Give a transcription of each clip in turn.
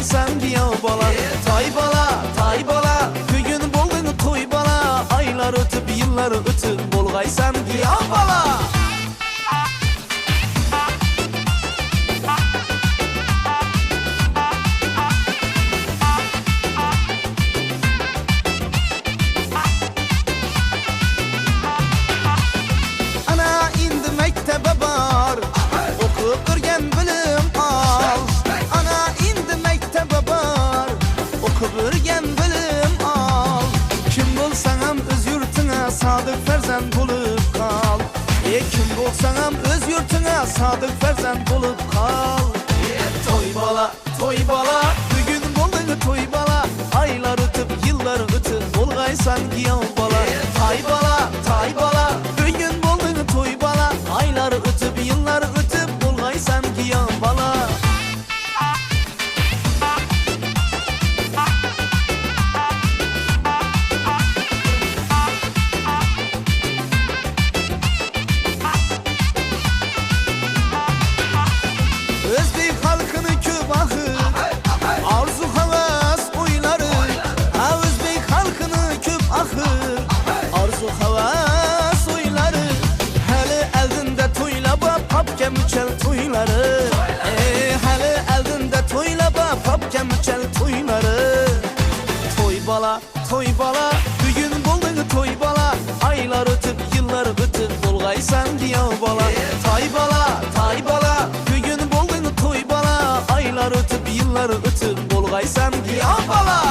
Bolgaysan giyav bala Tay bala, tay bala Bugün boldun toy bala Aylar ötüp, yıllar ötüp Bolgaysan giyav bala Ana indi mektebe bar Okup örgen bilim al Ana indi mektebe bar Okup örgen bilim al Kim bolsan öz yurtuna Sadık ferzend bolup kal E kim bolsan öz yurtuna Sadık ferzend bolup kal E toy bala, toy bala Bugün boldun toy bala Aylar ötüp, yıllar ötüp Bolgaysan giyav bala Tay bala, tay bala Bugün boldun toy bala Aylar ötüp, yıllar ötüp Bolgaysan giyav bala Özbek halkını köp ahı Arzu havas oyları Ha Özbek halkını köp ahı Arzu havas oyları Hali eldinde toylaba papke müçel toyları e, Hali eldinde toylaba papke müçel toyları Toy bala, toy bala Bugün boldun toy bala Aylar ötüp, yıllar ötüp Bolgaysan giyav bala Tay bala, tay bala Bugün boldun toy bala Aylar ötüp, yıllar ötüp Bolgaysan giyav bala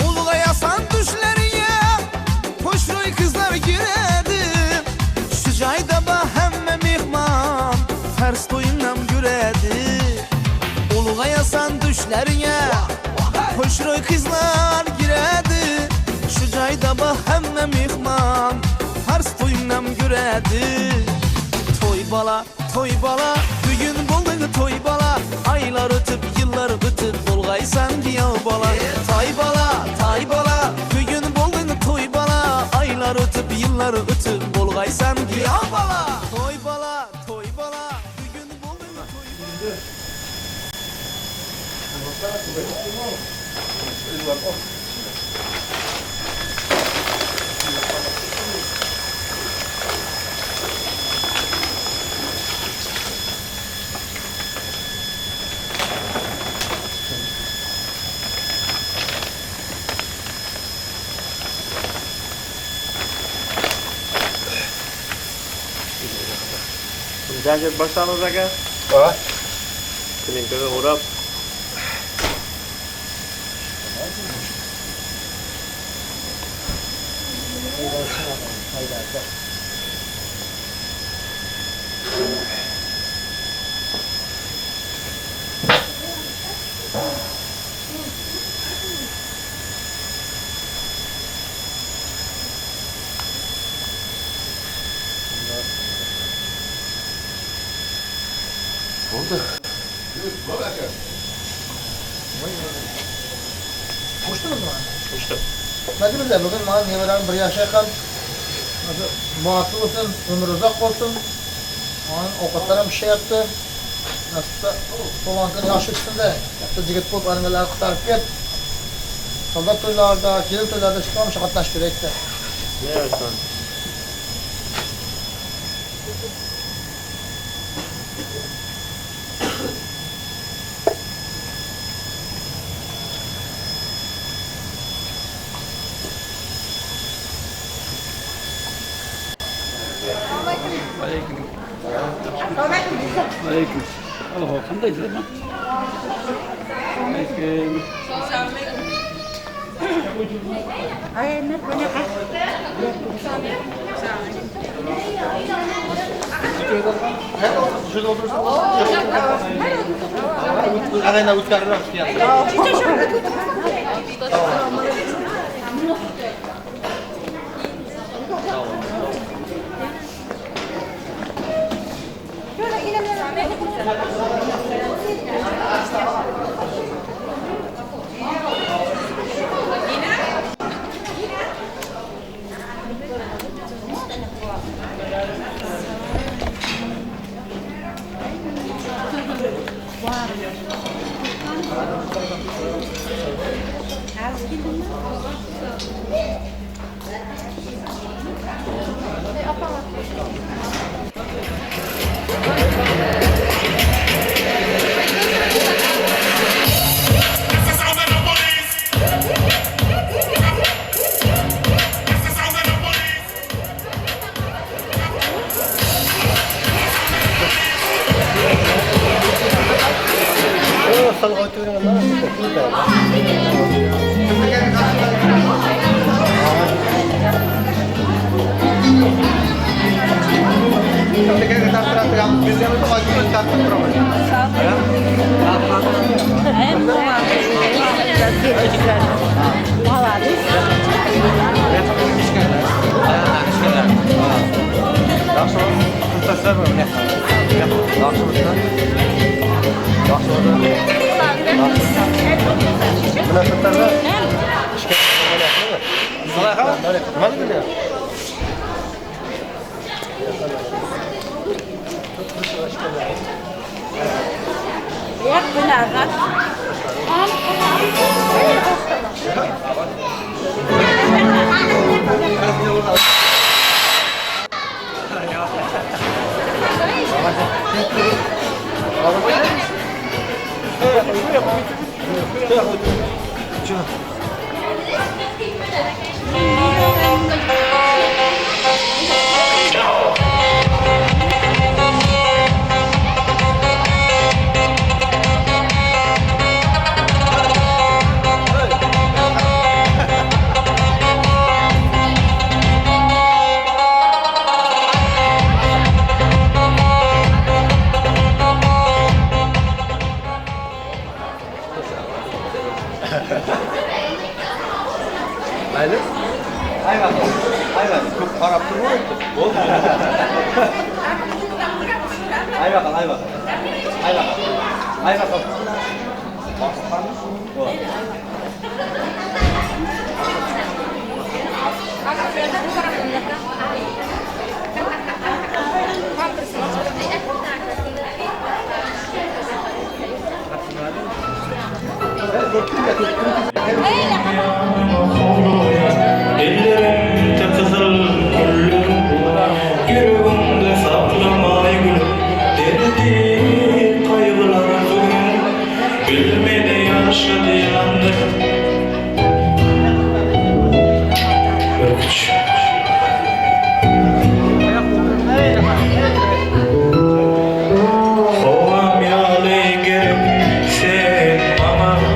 Ulgayasan düşleriye Hoşroy kızlar giredi Şu cayda ba hemme mihman Fers toyundan güredi Ulgayasan düşleriye Hoşroy kızlar giredi Şu cayda ba hemme mihman Fers toyundan güredi Toy bala, toy bala Bugün boldun toy bala Aylar ötüp, yıllar ötüp Bolgaysan giyav bala Tay bala, tay bala Bugün boldun toy bala Aylar ötüp, yıllar ötüp Bolgaysan giyav bala Toy bala, toy bala Bugün boldun toy bala Jajat boshlaymiz aka. Ha? Klinkaga o'rab. Oldu. Qo'shdingizmi? Qo'shdim. Nima bugun mana nevaram bir yoshga qil. Baxtli bo'lsin, umri uzoq bo'lsin. Mana ovqatlar ham pishyapti. Nasibda tug'ilgan kun yaxshi o'tsin-da. Katta yigit bo'lib armiyalarni qutqarib ket. Soldat to'ylarida, kelin to'ylarida chiqib qatnashib kerakda. Ne yapsan? Aleyküm. Aleyküm. Allah qandaysizlar? Aleyküm. Şurada oturursan. Ag'ayna o'tkazib Ellerimde gyzyl güller, Ýüregimde saklamaý gülüm, Derdi gaýgylar zulum, Bilmedi ýaşadýandy. Örküç. Howam ýaly gerek sen maňa.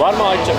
Barmy aýtjak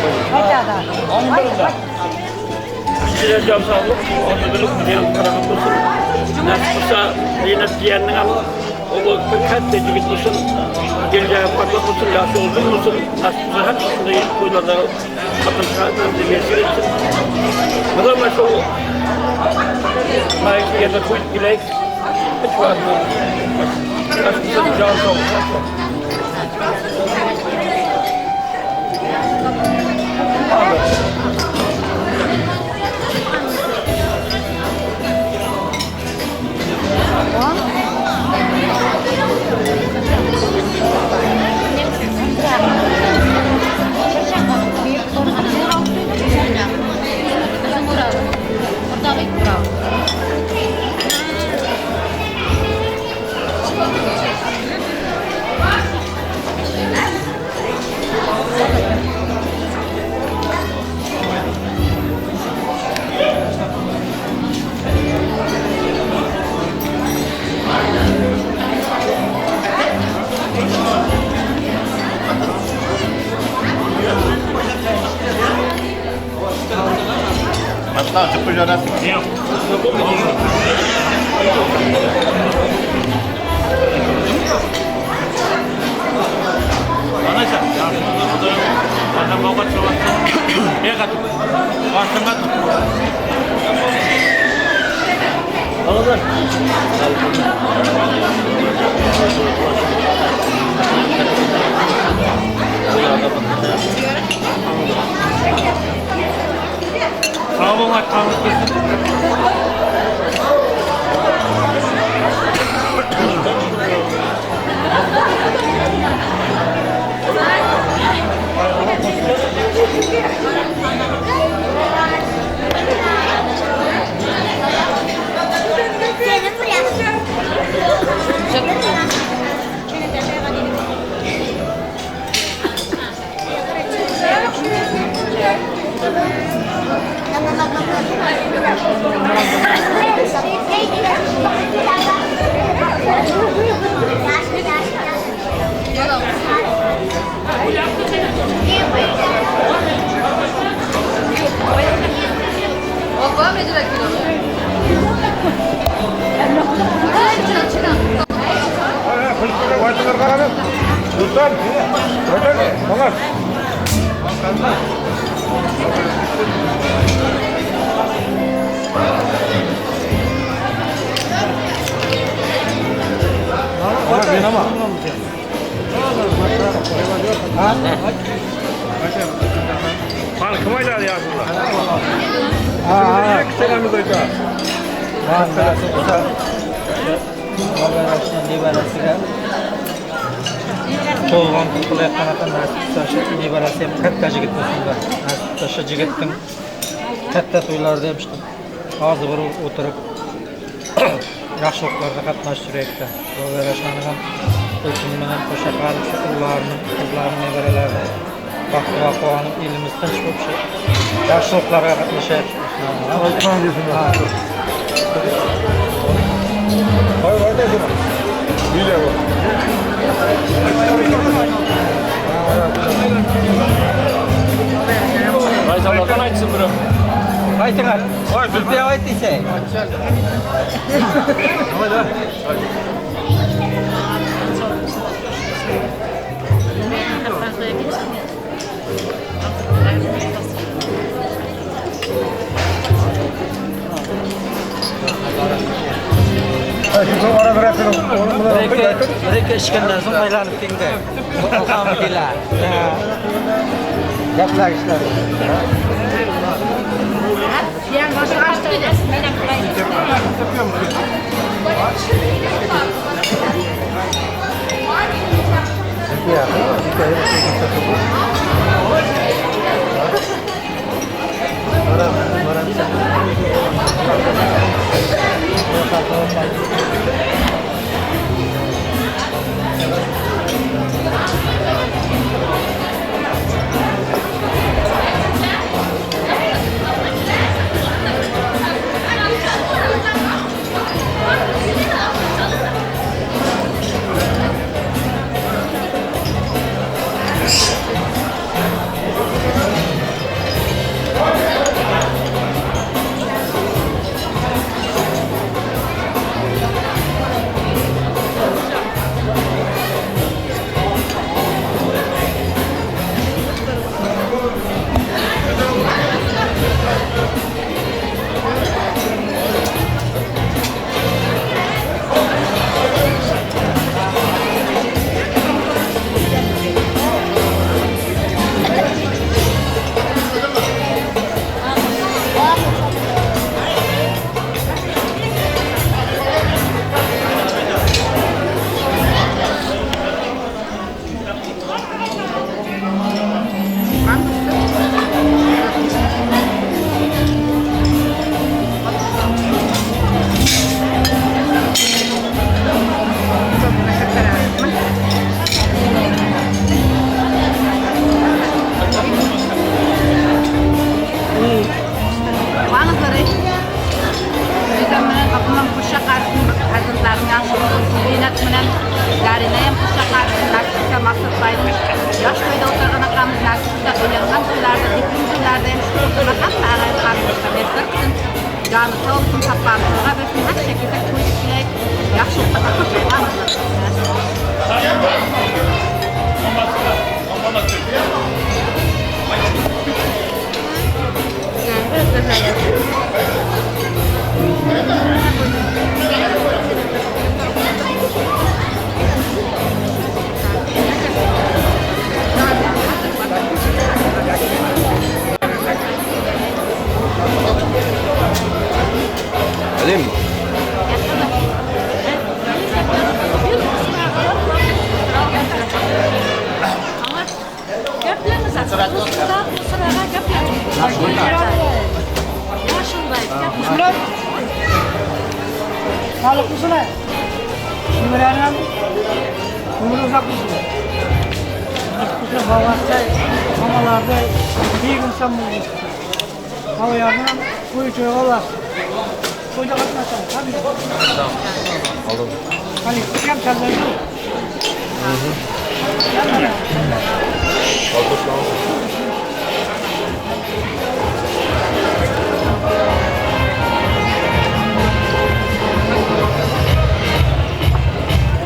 Tolgan qilayotgan ekan, nasib qilsa shu nevarasi ham katta yigit bo'lsin-da. Nasib qilsa shu yigitning katta to'ylarida ham shu hozir bir o'tirib yaxshiliklarga qatnashtirayotgan. Boboylarni ham o'zim bilan qo'sha qarib shu ularni, qizlarni, nevaralarini baxtli va quvonib, elimiz tinch bo'lib shu yaxshiliklarga qatnashaylik. Aytinglar. Bizga ayt desang. Bir-iki içgenden soň aýlanyp diňde. Alhamdulillah. Alayım mı? Sağlıklısın. Neberäniň ömri uzak bolsun. Nasip babalarday, mamalarday beýik ynsan bolsun. Babaýarynyň toýy toýga ulasyn. Toýda gatnaşaly, tabii. Aldım. Hany, hem çaldaýdy.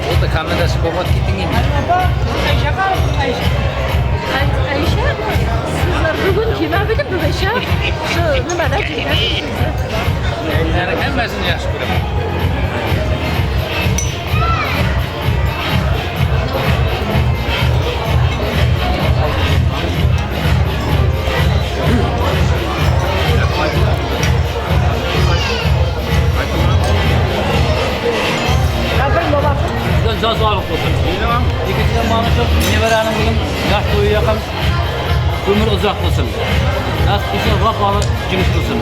Oldu kamerası kapat gittin yine. Ayşe Ayşe. Ayşe, sizler bugün kime bilip bu Ayşe? Şu numara Yani hemmesini yaxşı görürüm. Can sağlık olsun. İkinciden bana çok neberäniň bugün ýaş toýy ýakam ömür uzak bolsun. Nasip bolsa wepaly jigit bolsun.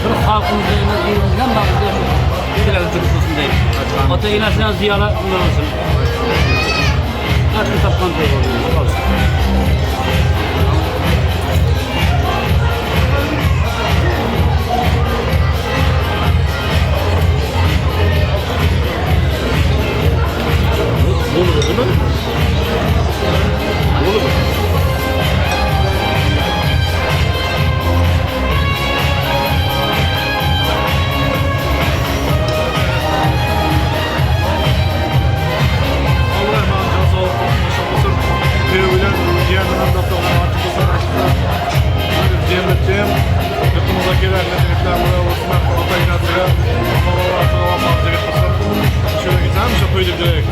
Bir halkymyzy elimizden bagly şu jigit bolsun diýip. Ata enesine ziýara ömür bolsun. Nasip tapgan toý bolsun. Bolu değil mi? Bolu mu? Allah emanet can sağlık olsun. Maşallah. Kıyı bilen, diğer dönemde Toý direkt.